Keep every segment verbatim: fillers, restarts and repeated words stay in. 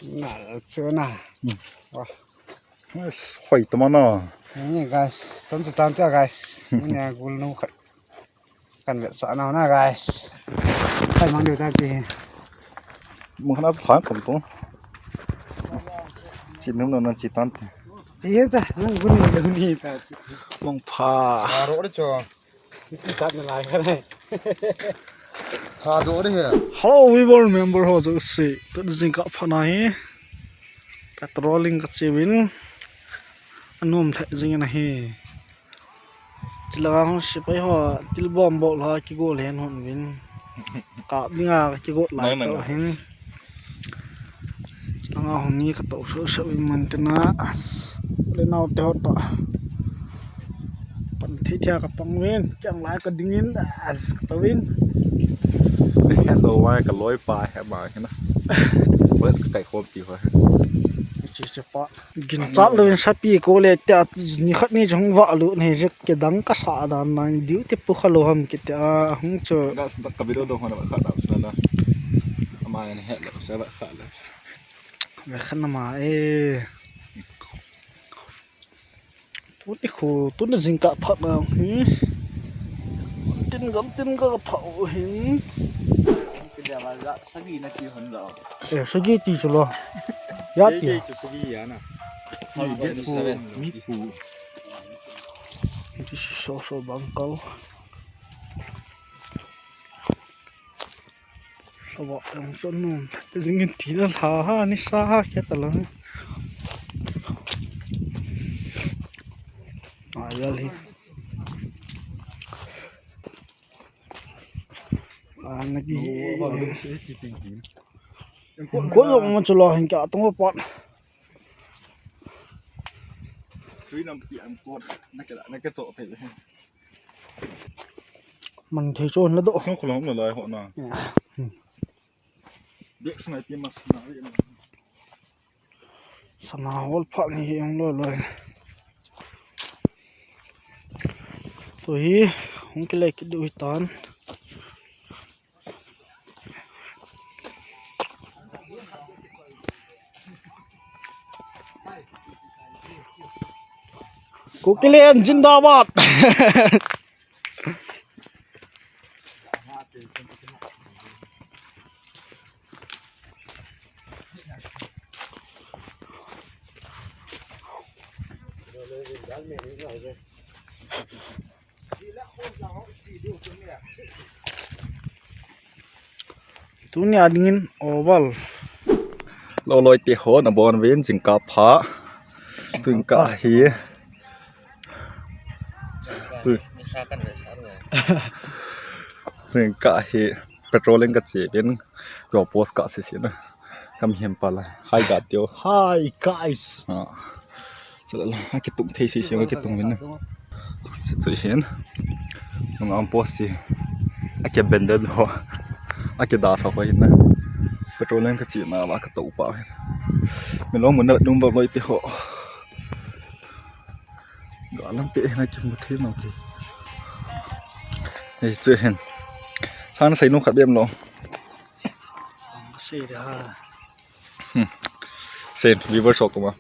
Nal chu na. Hmm. Wah. Yes, hoi tama na. Ni guys, tan chu tan tia guys. Ni a gul nu khat. Kan vetsah nau na guys. Kai mang deu ta ti. Mung khana thang kom tu. Chi num na na chi tan ti. Chi ta, nang gul ni gul ni ta chi. Mong pha. Aro de cho. Hello, viewer member ho jouse. Tun jingkah pha na hi. Patrolling ka che uvin. Anom lheh jing in ahi. Chilanga ho sepai ho, thil bomb bol ho, kigol hen hon uvin. Kap dinga, kigol lai tau hin. Langa hung ni ka to so so in man te na, as, le nau te ho ta. Pan thi thia ka pang uvin, kiang lai ka ding in, as, ka to uvin. Hello, wai ka loi pa, he ma, he na. Wes ka kai khom ti ho. Chi chi pa. Ginchat louvin sapi ko le tia, ni khat ni jong va lu ne je ke dang ka sa dan nang diu te pu kha lo ham ke tia, hung chu. Gas da ka video do hona kha da suna da. Ama ne he lo sa ba kha lo. Ve khan na ma e. Tuni khu, tuni jingkah phat na. Hmm. Tin gam tin ga pha u hin. Sagi na ti hon lo. Eh, sagi ti chu lo. Ya ti. Sagi ya na. Twenty-seven. Mi pu. Ti so so bang kau. Lhawa ang chon nun. Jingin ti la lha ha ni sa ha khe ta la. Ai al hi. A na ki. Ko lo mo chulo hin ka tong pat. Sui nam pi am ko. Na ke na ke to pe. Man thei chon la do. Song khulom la lai ho na. Bek sungai pi mas na. Sana hol phat ni hi ong loi loi. Tu hi hung kile kit diu hi tan. Kukiland zindabad. Tuni a dingin oval. Loi loi te ho nabon uvin jingkah pha. Tun ka hi. Tu. Tun ka hi. Patrolling ka che uvin. Ko post ka se se na. Kam hem pa la. Hi ga tio. Hi guys. Ah. Chala la, akitung thei sisi, akitung vin na. Chu chu hin. Nung ang post si. Aki benden ho. Aki da ho hin na. Patrolling ka che na la ka to pa hin. Mi long mun na nung ba loi te ho. Ga lam te hin aki mu thei na ki. Ei chu hin. Sang sei nung khat bem lo. Sei da. Hmm. Sei viewer sok ma.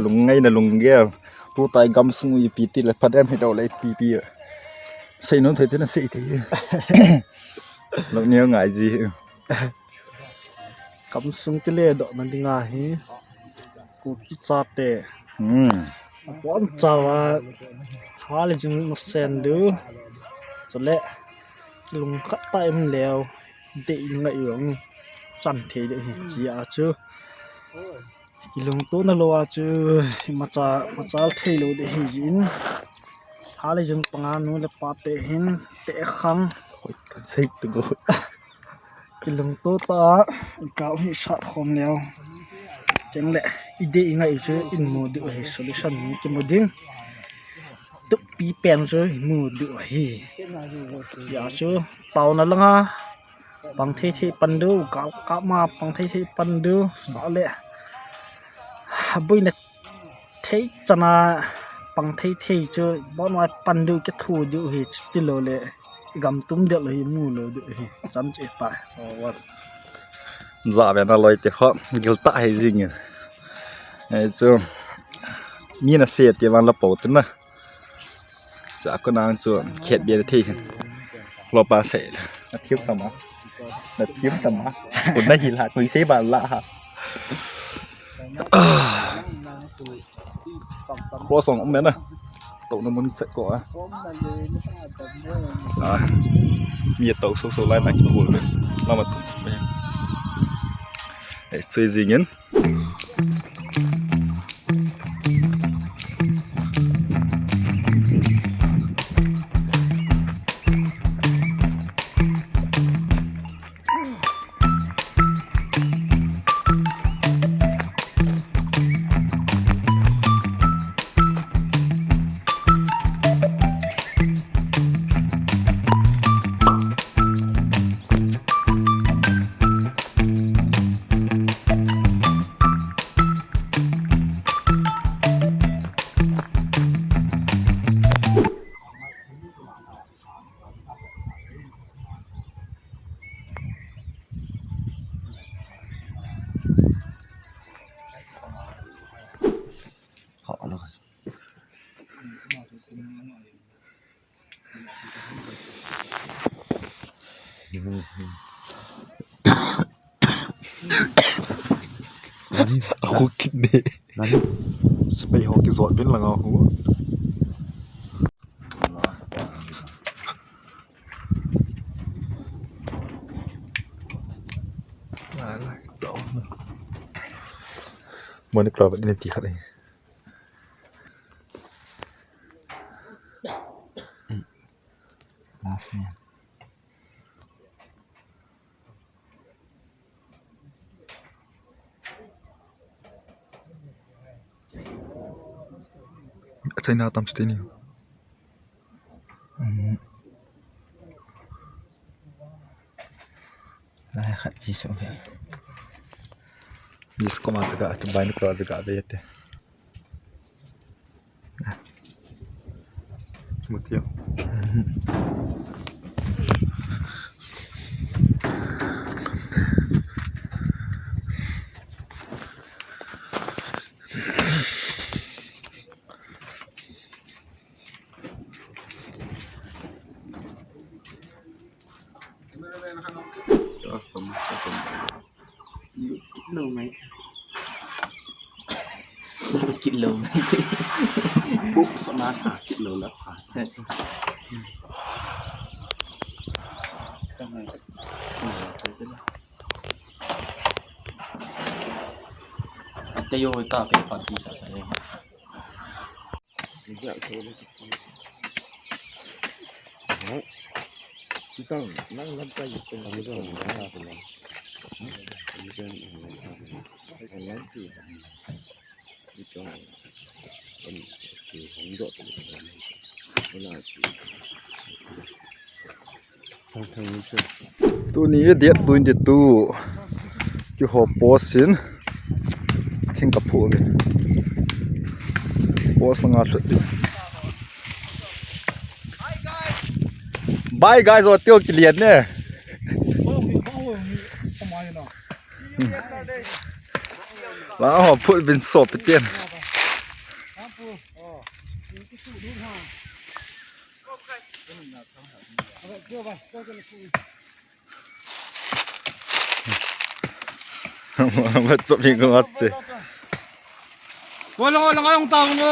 Lungngai na lunggel. Tu tai gamsung ipi ti le phat em hi do le ipi pi. Sei nom thei te na sei thei. Lo neo ngai ji. Gamsung ti le do na dinga hi. Kuki chate. Hmm. Pon chawa. Tha le jing na sen du. Chule. Kilung khat ta em leo. Dei ngai u ang. Chan thei de hi. Chi a chu. Kilungto na lou a chu, macha, macha thei lou de hi jin. Tha le jin panga nu le pa te hin, te khang. Hoi, sei tu go. Kilungto ta, i kau hi sat khom leo. Cheng le, i de i ngai chu, in mu diu hi solution ni ki mu ding. Tupi pen chu, i mu diu hi. Ya chu, tao na langa. Pang thei thei pan diu, kap, kap ma pang thei thei pan diu, sa le. Bui na thei chana pang thei thei chu, bon wa pan diu ke thu diu hi, chu ti lou le. Gam tum diu hi, mu lou diu hi, cham che ta. Oh, what? Za ve na loi te ho, gil ta hei jing in. Ei chu, mi na se te van la po te na. Cha ko nang chu khet be thei hin. Lo pa se. Na thiam ta ma. Na thiam ta ma. Ko na hi la ko se ba la ha. Kho song um na. To na mun se ko a. A. Mi to so so lai na ki ko le. La ma tu. Ei, chui jing in. Khu kit de. Sepai ho kijot uvin langa hu. Moni klo ni ti khat. Last man. China tam chu te ni. Lai khat chi so ve. Yes, koma chaga, bai ni koma chaga ve te. Mu tiu. Kilo mai. Kilo mai. Buk sama sa kilo la pa. Te yo ta ke pa ti sa sa. Chitang, nang lamkai, chitang, chitang, chitang, chitang, chitang, chitang, Tuni date twenty-two. Kihou post in. Thing kaphu uvin. Post nga lhut ding. Bye guys, o tio kilian ne. La ho phut bin sop pen. Ba chop ni ko mat che. Ko lang, lang, lang, tao mo.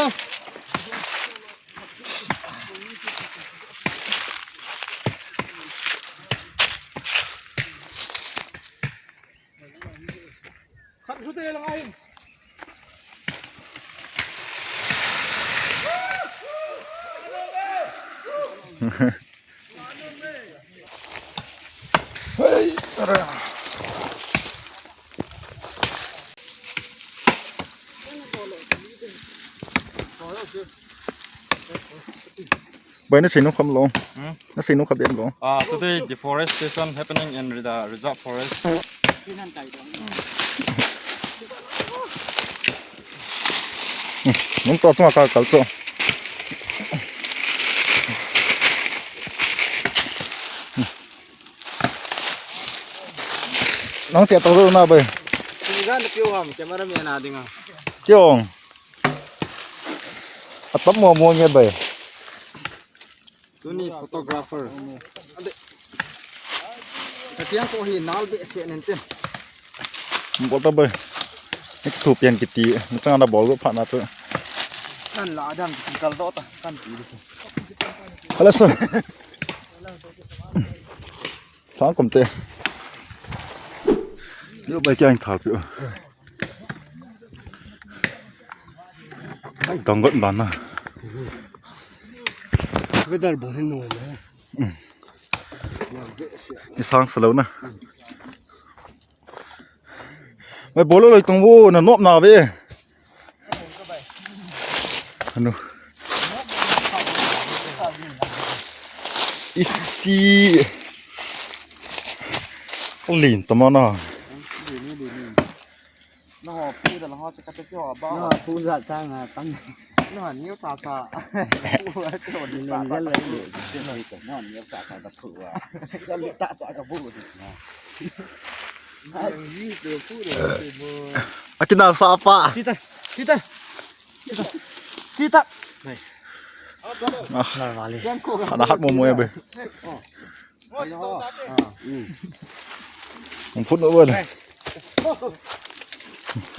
Khat khu te lang ahin. Hey, tara. Boy, na sinu kham long. Hmm? Na sinu kham long. Ah, today deforestation happening in the reserve forest. Nung to chunga ka kal to. Nang se tong na bai. Singa na piu ham, camera man a dinga. Kiong. Atam mo mo nge bai. Tuni photographer. Ade. Katiang ko hi nal be se nen ten. Bol ta bai. Ni thu pian kiti. Ni chang na bol go pha na chu. Kan la dang kiti kal do ta. Kan ti di. Hala so. Sang kom te. Yo bai kiang thal pi. Ai, dong got ban na. Weather bon hin no na. Ni sang sa lo na. Mai bolo lo tong wo na nop na ve. Anu. Iti. Lin tama na. Na ho pu da la ho cha ka te ho ba. Na pu za cha nga tang. Na ho niu ta ta. Pu a ko ni ta ta. Na ho niu ta ta ta pu a. Ka le ta ta ka pu. Ai, ni pu pu de pu. Akina sa pa. Tita, tita. Tita. Tita. Nai. Ah, ana hat mo mo ya be. Ang phun over.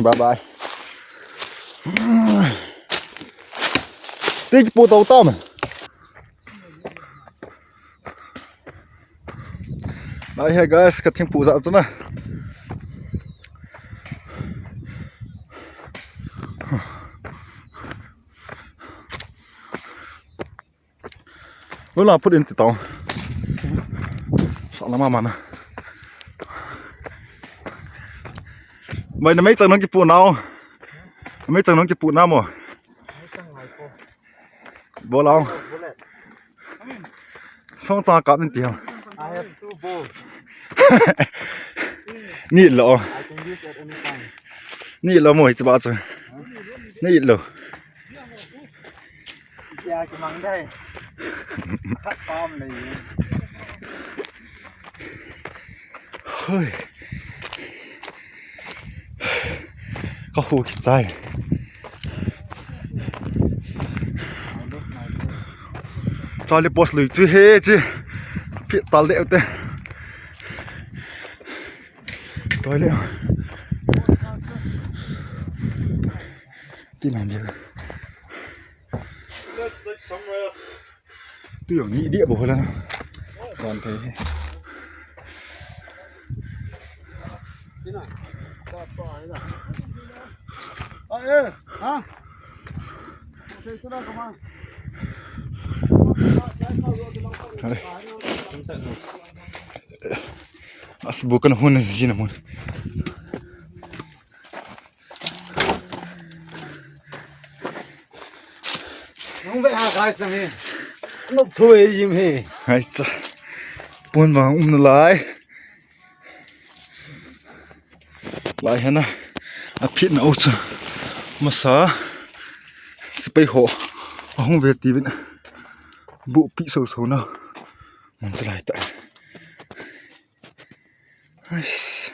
Bye bye. Tik po tau tam. Nai he guys, ka thingpu ja chu na. Lo la put in ti tau. Sa la mama na. Mai na mai chang nong kipu nau. Mai chang nong kipu na mo. Bo lao. Song chang kap in ti ham. I have two bow. Ni lo. I can use at any time. Ni lo mo hi chu ba chu. Ni lo. Ya, kimang dai. Khat pam le. Hoi. Ka hu kichai. Charlie post lui chu he chi. Pi tal de te. Toilet. Ti nan je. Let's take some rest. Tu yong ni dia bo la. Don thei. Ah, eh, ha? As bukan hun jin mun. Nung ve ha guys nang hi. Nop thoi jim hi. Hai cha. Pon vang um na lai. Lai hena. A phit na u cha. Masa. Sipai ho. Ahung ve ti vin. Bu pi so so na. Mun sa lai ta. Ais.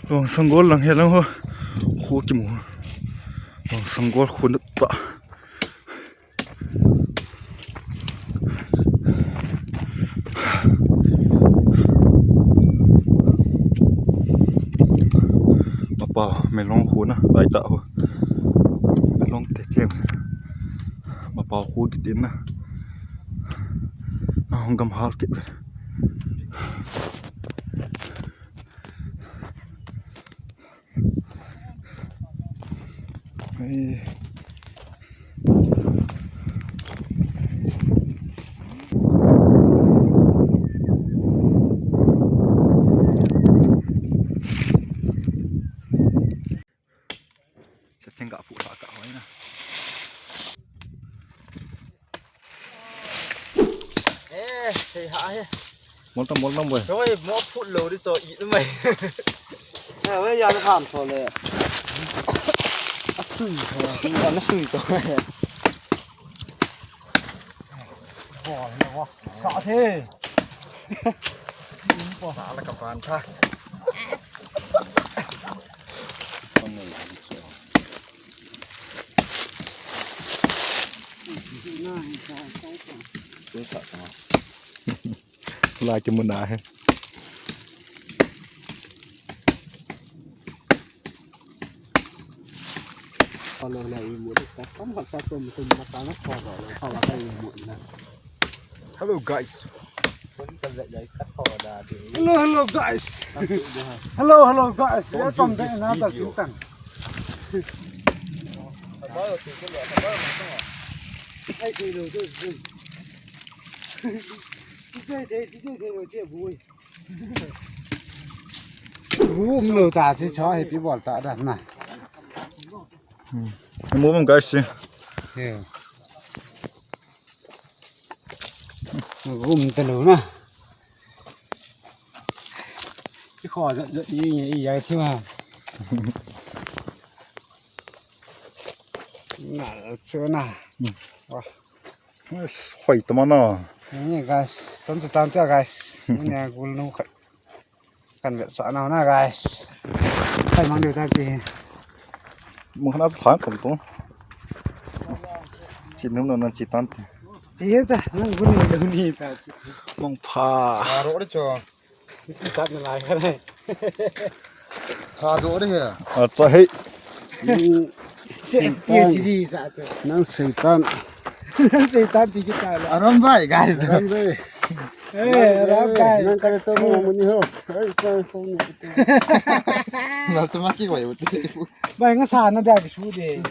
Long Sanggol lang he lang ho. Khu kimu. Long Sanggol khu nat ta. Mapao, Melong khu na, lai ta ho. Melong te cheng. Mapao khu kitin na. Na hong gam hal kit. Ai. Sa theng ka pu sa ka hoi na. Eh, hei ha he. Mol tam, mol tam boy. Rồi, mo phut lo đi so i mai. Ê, ê, ya, nó ham thôi leh. Nó sui thôi. Nó sui thôi. Vua, vua. Sa thế. Sa là cái bàn tha. Lai kimu na he. Hello guys. Hello, hello guys. Hello, hello guys. Welcome back another Kintan. Gum lo ta chi cho he pi bol ta da na. Mo mong guys. Gum ta lo na. Ki kho ja ja i i ya thi ma. Na chu na. Wa. Hoi tama na. Ni guys, tan chu tan tia guys. Ni gul nu khat. Kan vetsahna na guys. Kai mang deu ta ti. Mong khana thang kom to. Chi num no na chi tan ti. Chi ta, nang gun ni lo ni ta chi. Mong pha. Aro de cho. Chat na lai ka nai. Tha do de he. A cha he. Che, che, che, che, sa, che. Nang Satan. Nang Satan ti kita la. Aram bhai, guys. Aram bhai. Eh, aram bhai. Nang kare to mo mo ni ho. Ai, cha to ni. Na sa ma ki wai uti. Bhai, nga sa na da ki su de.